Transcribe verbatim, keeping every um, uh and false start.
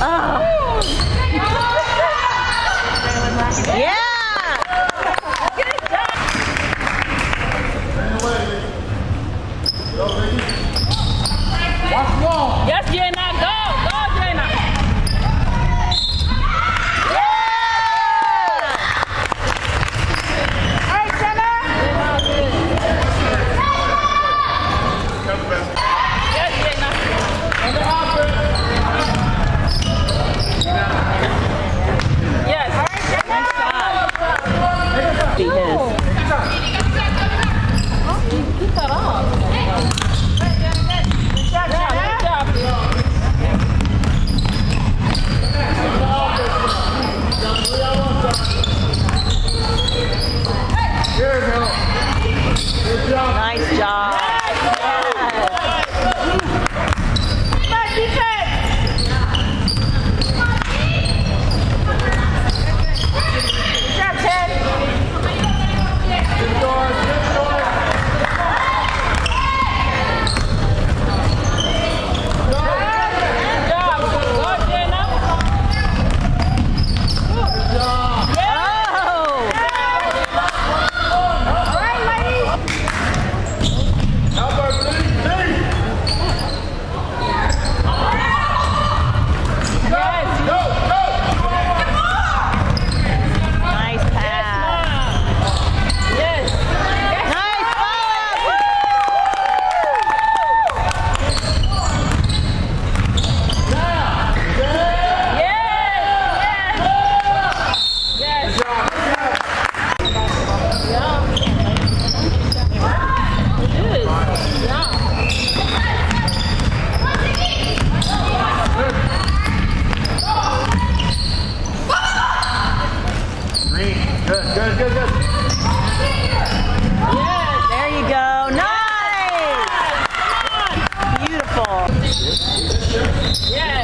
Ah. Yeah. Yes, Jenna, go, go, Jenna. Yeah. All right, Jenna. Yes, Jenna. Yes. Nice shot. Beat his. Keep that up. Good job, good job. Nice job. Yes. Good job, Ted. Good job. Good job, Jenna. Good job. Yeah. Oh. All right, ladies. Number three, three. Yes. Go, go, go. Nice pass. Yes, ma'am. Yes. Nice pass. Woo! Yes, yes. Yes. Good. Yeah. Green. Good, good, good, good. Yes. There you go. Nice. Beautiful. Yes.